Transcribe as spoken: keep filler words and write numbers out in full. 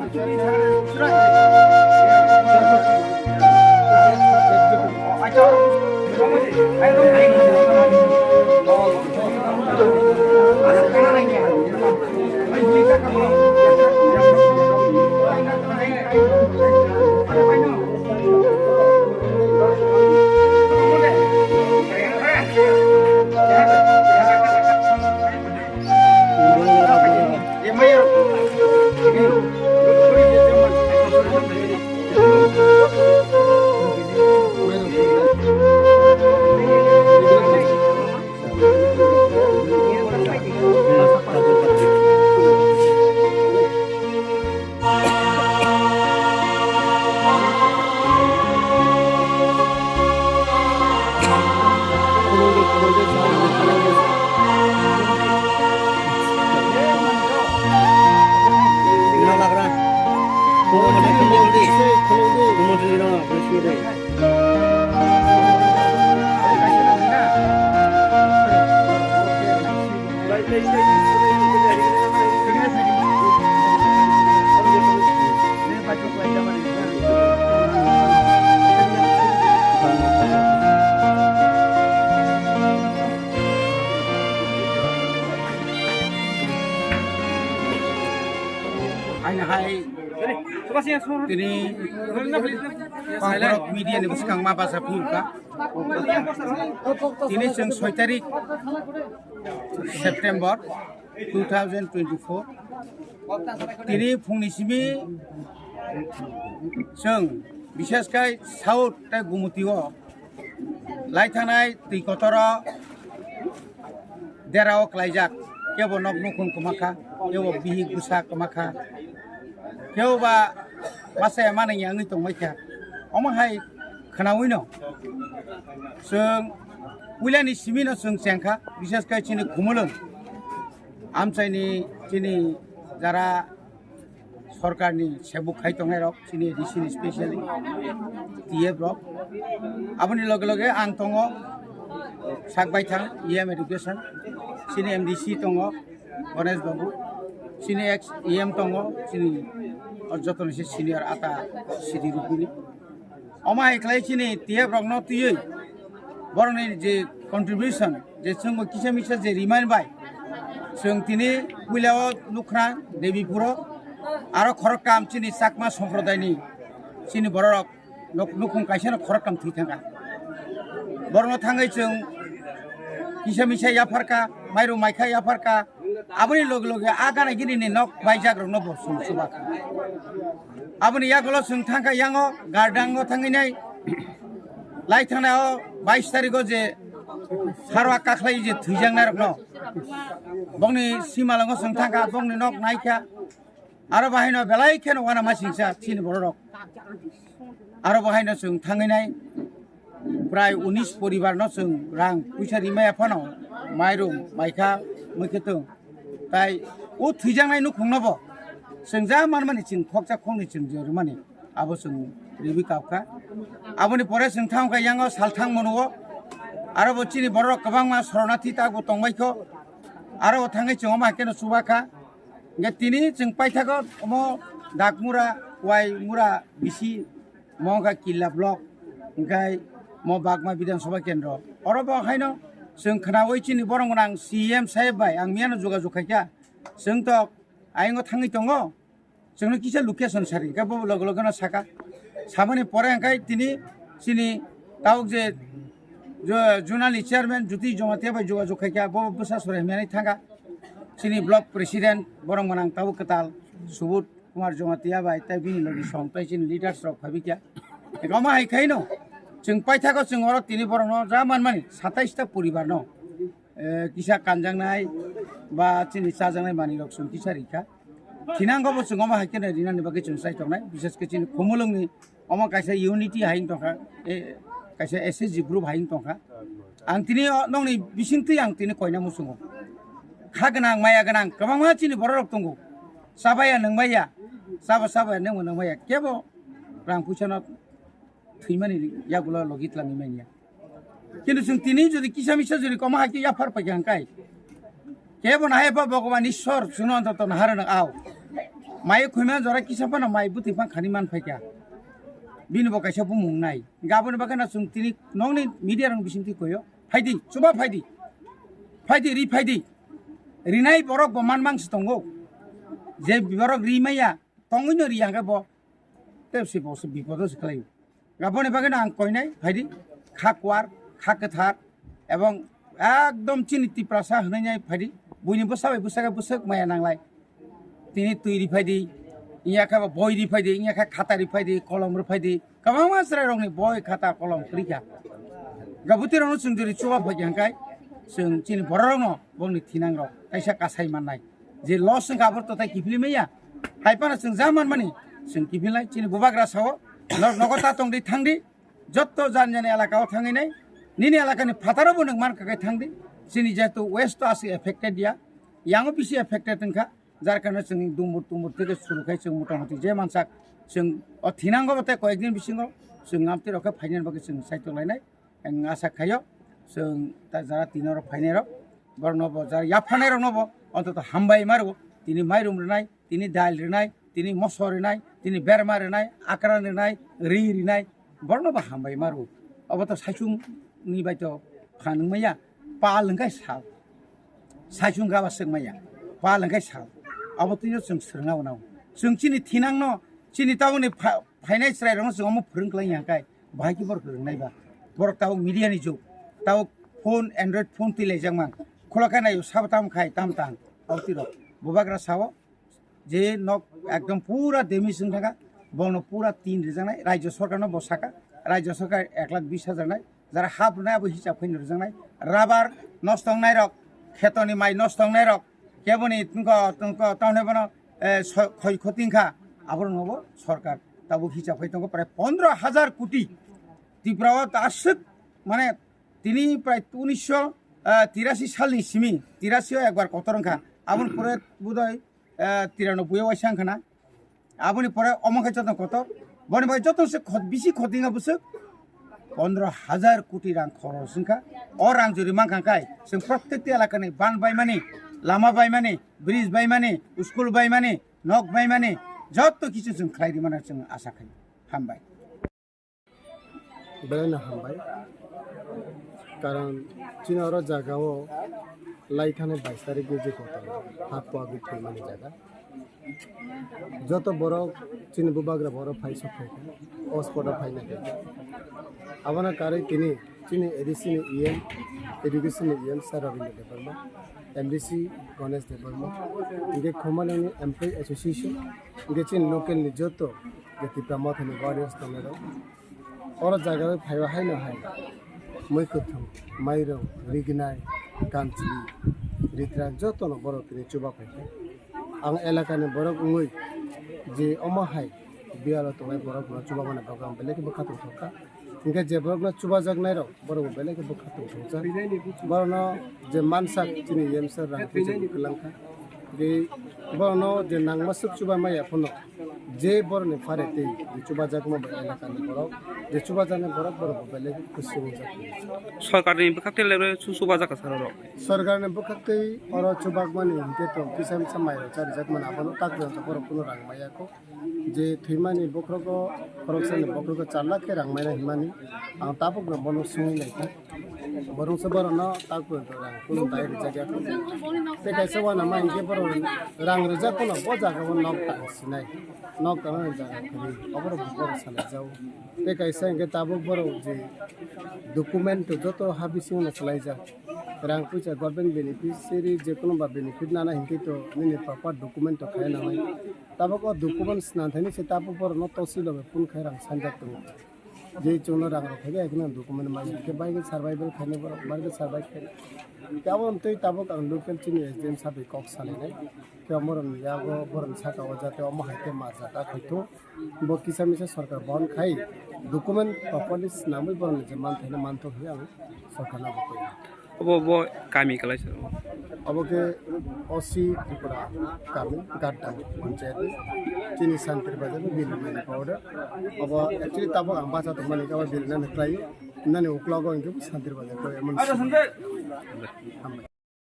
Haino hai tini Kokborok media ni bwskang ma basa phiyuka. Tini chwng soi tarik September two thousand twenty-four. Tini phungni simi chwng bishesh khai South tei Gumutio lai thanai twi kotoro derao klaijak, kebo nok nukhung kwmakha, kebo bihik bwsa kwmakha, kebo ba masa manwi wngwi tongbaikha. Omo hai khwnawino chwng puilani simino chwng chengkha, bishesh khai chini Khumulwng amchaini chini jara sorkarni sebuk khai tongnai rok, chini A D C ni specially T F rok. Aboni loge loge ang tongo sak baithang E M education, chini M D C tongo Ganesh Babu, chini ex E M tongo, chini o joto ni se senior ata Sidi Rupini. Omo hai khlai chini T F rokno twiwi borokni je contribution, je chwngbo kisa misa je remind bai, chwng tini puilao nukhna Debipuro, aro khoroktham chini Chakma somprodaini chini bororok nuk-, nukhung kaisano khoroktham thwi thangkha. Borokno thangwi chwng kisa misa yapharkha, mairum maikha yapharkha, Aboni loge loge a gana gini ni nok baijak rok no bo sum suba kha. Aboni yagulo chwng thangkha yango gardango thangwi nai lai thangnai o bais tarikh o je sarwa kakhlai je thwijaknai rok no bongni simalango chwng thangkha bongni nok naikha. Aro bahaino belai kheno wana masingsa chini bororok. Aro bahaino chwng thangwi nai prai unis poribar no chwng rang puisa rimaya phano mairum maikha mui khe tong. Tai o thwijaknai nukhungno bo chwng ja manmani chwng khoksa khokni chwng je rwmani abo chwng riwi kapkha. Aboni pore chwng thangkha yango salthang mono o. Aro bo chini bororok kwbangma sornathi tago tongbaikho. Aro bo thangwi chwng omo hai kheno chubakha. Hingke tini chwng paithago omo Dakmura, Waimura bisi, omo wngkha Killa block, hingke omo Bagma Bidhan Sabha Kendro. Oro bo haino chwng khwnaui chini borok gwnang C E M saheb bai ang miyano jogajog khaikha. Chwng tok ayongo thangwi tongo, chwngno kisa location sari, hingke bo loge loge no saka. Samani pore hingke tini chini tabuk je jo-, zonal ni chairman Jyoti Jamatia bai jogajog khaikha, bo bwsa sorai hwnwi thangkha. Chini block president borok gwnang tabuk kwtal Subodh Kumar Jamatia bai tei bini logi song tei chini leaders rok phaibikya. Omo hai khaino chwng paithago chwng oro tini borokno ja manmani satais ta poribar no, eh, kisa kanjaknai ba chini chajaknai manwi rok chwng kisa rikha. Thinango bo chwng omo hai kheno rinani bagwi chwng chai tongnai, bishesh khe chini Khumulwngni omo kaisa unity hai wng tongkha, eh, kaisa S H G group hai wng tongkha. Ang tini o nokni bisingtwi ang tini koina muchungo. Kha gwnang, maya gwnang, kwbangma chini bororok tongo. Chabaya, nwngbaya, chaba, chabaya, nwngma, nwngbaya. Kebo rang puisano thwimani yagulo logi tlangwi manya. Kintu chwng tini jodi kisa misa jodi koma hai khe yaphar paikha hwnkhe, kebo nahai ba Bhogoban Ishwar chwngno antoto naharano ao. Mai khoima jora kisa phano mai bwtwi phang khani man phaikha. Bini bo kaisa bumung nai. Gaboni bagwi no chwng tini nokni media rok bisingtwi koyo. Phaidi, chuba phaidi. Phaidi, ri phaidi. Rinai borok bo man mang se tongo. Je borok ri maya, tongwi no ri hwnkhe bo tei se bo se bipodo se khlaio. Aboni bagwino ang koinai phaidi, kha kuar, kha kwthar, ebong ekdom chini Tiprasa hwnwi nai phaidi, buini bwsa bai bwsakhe bwswk maya nanglai. Tini twi ri phaidi, wngya khe bo boi ri phaidi, wngya khe khata ri phaidi, kolom ri phaidi, kwbangma chwrairokni boi, khata, kolom kwrwi kha. Gabutwi rokno chwng jori chuba phaikha hwnkhe, chwng chini bororokno bongni thinangrok kaisa kasai mannai. Je loss wngkha, abo totai kiphilwi manya. Hai phano chwng ja manmani, chwng kiphilnai. Chini bubagra sao, norok nogo ta tongdi, thangdi. Jotto jan jani elaka o thangwi nai. Nini elaka ni phataro bo nwng mankha khe thangdi. Chini jehetu west o aswk affected ya, yango bisi affected wngkha. Jar karone chwng dumur tumur theke suru khai chwng motamoti je mansak chwng o thinango bo tei koyek din bisingo chwng amtwi rok khe phainani bagwi chwng saitok lainai. Ang asa khaio, chwng ta jara tini oro phainairok, borokno bo jara yapharnairokno bo ontoto hambai ma rwo. Tini mairum rwnai, tini dal rwnai, tini moso rwnai, tini berma rwnai, akran rwnai, ri rwnai, borokno bo hambai ma rwo. Obo to saichung ni bai to phan wngmaya, pal wngkhe sal. Saichung gaba swk maya, pal wngkhe sal. Abo twino chwng swrwngna uanao. Chwng chini thinangno, chini tabukni pha-, phainai chwrairokno chwng omo phwrwng klai ya khe, bahai khe borok rwngnai ba? Borok tabuk media ni jug, tabuk phone, Android phone twi laijak man. Khulok khe naio, sabo tamo khai, tam tang. Abo twi rok. Bubagra sao, je nok ekdom pura damage wng thangkha, bono pura tin rijaknai, rajya sorkarno bo sakha, rajya sorkar ek lakh bis hajar nai, jara hap rwnai abo hisab khaino rijaknai, rabar nosto wngnai rok, khetoni mai nosto wngnai rok, keboni tongko, tongko, tamni bono, eh, so-, khoi khoti wngkha, aborokno bo sorkar tabuk hisab khai tongo prai pondro hajar koti. Tripura o ta aswk, mane, tini prai unisho, eh, tirasi salni simi, tirasi o ekbar kotor wngkha, aboni pore budoi, eh, tiranoboi o waisa wngkha na. Aboni pore omo khe joto kotor. Boni bai joto se khot-, bisi khotinga bwswk pondro hajar koti rang khoros wngkha. O rang jori mankha kai, chwng protekti elakani ban baimani, lama baimani, bridge baimani, school baimani, nok baimani, joto kichu chwng khlai rimani chwng asa khai. Hambai. Belai no hambai. Karon chini oro jaga o lai thani bais tarik ni je kotor ha kuagwi thwimani jaga. Joto borok chini bubagra borok phai sok phaikha, o spot o phaina khe. Abono karwi tini chini A D C ni E M, Education ni E M Sir Rabindra Debbarma, M D C Ganesh Debbarma, hinkhe Khumulwng ni Employee Association, hinkhe chini local ni joto je Tipra Mothani warriors tongnai rok. Oro jaga o phaiba haino hai mui kwthwng, mairung, rignai, kanchli, ritrak jotono borok tini chuba phaikha. Ang elakani borok wngwi je omo hai biyalo tongnai borok no chuba mani bagwi ang belai khe bwkha tongthokha. Hinkhe je borokno chubajaknairok, borokbo belai khe bwkha tongthokjak. Borokno je mansak chini yemsar rang puisa bo kwlangkha. Tei borokno je nangma swk chuba maya phano, je borokni phare tei je chubajakma bai elakani borok, je chubajaknai borok, borokbo belai khe khusui wngjak. Sorkarni bwkhak tei lebre su chubajakha sir rok. Sorkarni bwkhak tei oro chubakmani hinkhe to kisa misa mairok charijak mano, abono tak borok phano rang maya kho. Je thwimani bokhrogo, khoroksani bokhrogo char lakh khe rang maina hinmani, ang tabukno bono swngwi naikha. Boroksa borokno tak porjonto rang kunu dai rijak ya. Tei kaisa uanama hinkhe borok rang rijak phano bo jagao nok tang sinai, nok tangmani jaga kwrwi, oborok borok salaijao. Tei kaisa hinkhe tabuk borok je document joto ha bisingo salaijak, rang puisa government beneficiary je kono ba benefit nana hinkhe to nini proper document to khai nanai. Tabuk o documents nangthani se tabuk borokno tosi loge phone khai rang sanjak tongo. Je chwngno rang rok phaibai, haikhe nang document mai khe bai khe survival khainai borok, bai khe survive khainai. Tei aboni twi tabuk ang local chini S D M sabai kok salainai. Khe borokni yago, borokni saka o jate omo hai khe ma jata khaithung. Bo kisa misa sorkar bon khai document properly swnamwi borokni je manthaino manthok hinwi ang sorkarno abo koi. Obo bo kami kwlaisa. Obo khe O C Tripura kami, Gaddam panchayat ni. Chini Santri Bazar ni bill nani powder. Obo actually tabuk ang bacha tongmani, obo bill nani kwlai. Nani uklogo hinkhe Santri Bazar koi emon. Hambai.